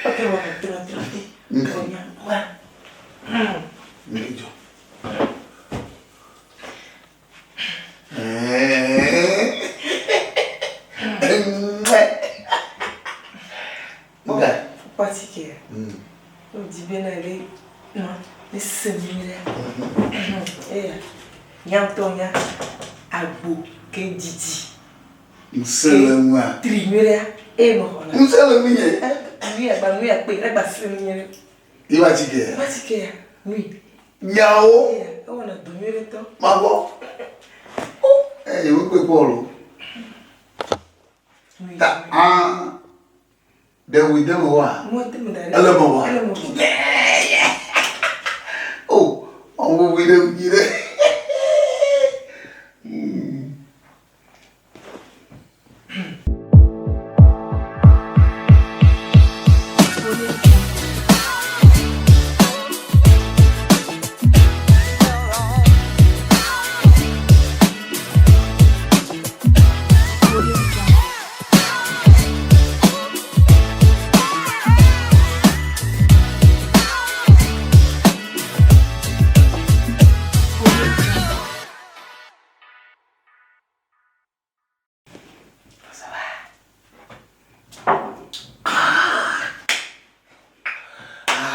Ok, wɔ me trɔ trɔ te. Onya. Wa. Ngejo. Nga. Fukpatike. Wodi bena ɖe nɔ ne se nyuie ɖe. Eya. Nya ŋutɔ nya agbo ke didi. Ŋusẽ le ŋua. Tri nyuie ɖea eye mexɔna. Ŋusẽ le ŋunye. Nui agba nui akpe ɖe gba se nyuie ɖe. Ye ba tike ya. Ba tike ya nui. Nyawo. Eya ewɔna dɔ nyuie ɖe ŋutɔ. Mabɔ. Eye wokpe kpɔ lo. Ta ah. Ɖe wòe de me wa? Ele me wa? Oh, ɔwɔ wòe ɖe wònyi ɖe.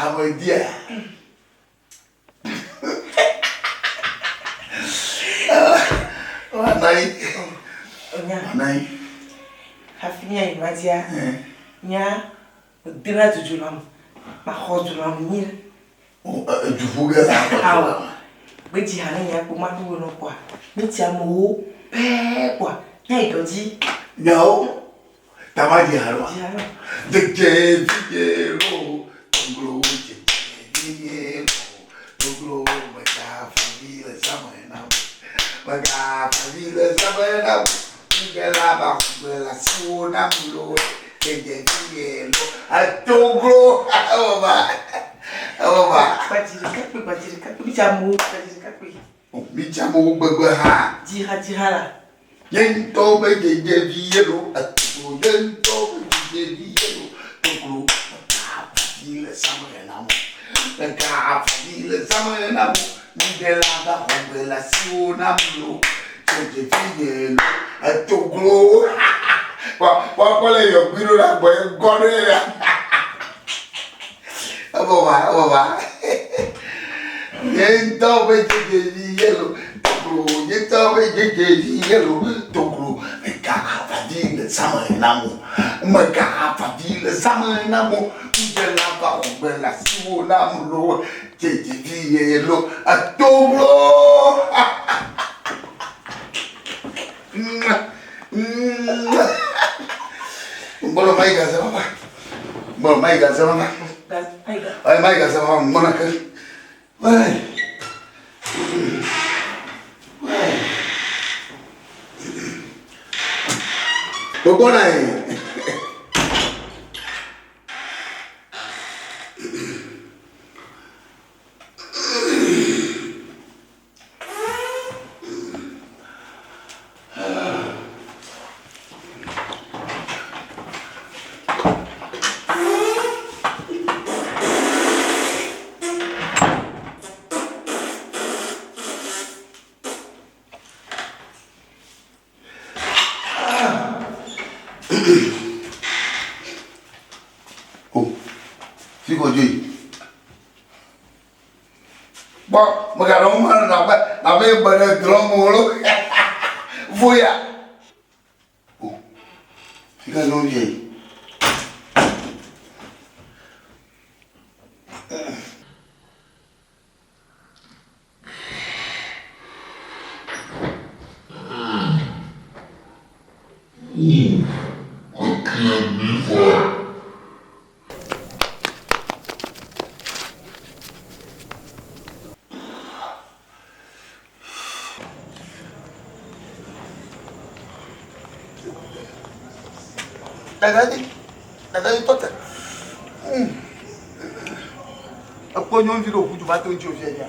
Ame dia. Woanɔ anyi. Woanɔ anyi. Hafi míayi nua dzia, mía dena dzudzɔ le ame, maxɔ du le ame nyuie. Edu ƒu ge la xɔ du le ame. Gbedzi ha ne nya kpo ma kpo nɔ kpoa, míti amewo pɛɛ kpoa, míayi dɔ dzi. Nyawo, ta ma dzi ha ɖoa? Dzedze vinye lo, toglo dzedze vinye lo, toglo megafa vi le zãme na wò, megafa vi le zãme na wò, ŋugbe la ba ŋugbe le asiwò nam lo, dzedze vinye lo, etoglo, ewɔ ba, ewɔ ba. Gbadzi ɖeka kpui, gbadzi ɖeka kpui, míti amewo, gbadzi ɖeka kpui. Míti amewo gbegbe hã. Dzi ha, dzi ha la. Nye ŋutɔ be dzedze vie lo, etoglo nye ŋutɔ be dzedze vie lo, toglo mega vi le zãme na mo, mega vi le zãme na mo, ŋɖe la va xɔ gbe le asiwò nam lo, dzedze vie lo, etoglo kpɔ kpɔ le yɔgbi ɖo ɖa gbɔ ye gɔ ɖe ya. Evɔ va, evɔ va. Nye ŋutɔ be dzedze vie lo, toglo nye ŋutɔ be dzedze vie lo, toglo mega aʋavi le zãme nam o, mega aʋavi le zãme nam o, ŋdze la va xɔ gbe le asiwò nam lo, dzedze vie lo, etoglo. Gbɔdɔ mayi gaze papa. Gbɔdɔ mayi gaze papa. Ayi mayi gaze papa ŋgbɔna ke. Wai. Wai. Gbɔgbɔna yi. Oh, fi ko joyi. Kpɔ, mèganɔ nu ma abe abe gbe ɖe drɔm o lo. Voya. O, fi ka nyɔnuvia yi? Dada dzi, dada dzi tɔ te. Ekpɔ nyɔnuvi ɖe wòƒu du va to ŋuti wòfia dzia.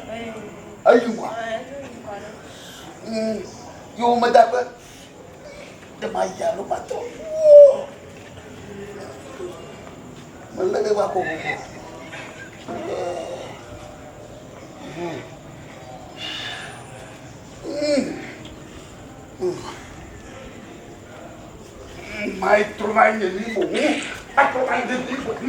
Eyi ŋgɔa. Ye womeda kpe. Ɖe mayi alo matɔ. Melé ge va kokoko. Mayi trɔ va nye mi boŋ. Atrɔ va nye mi boŋ.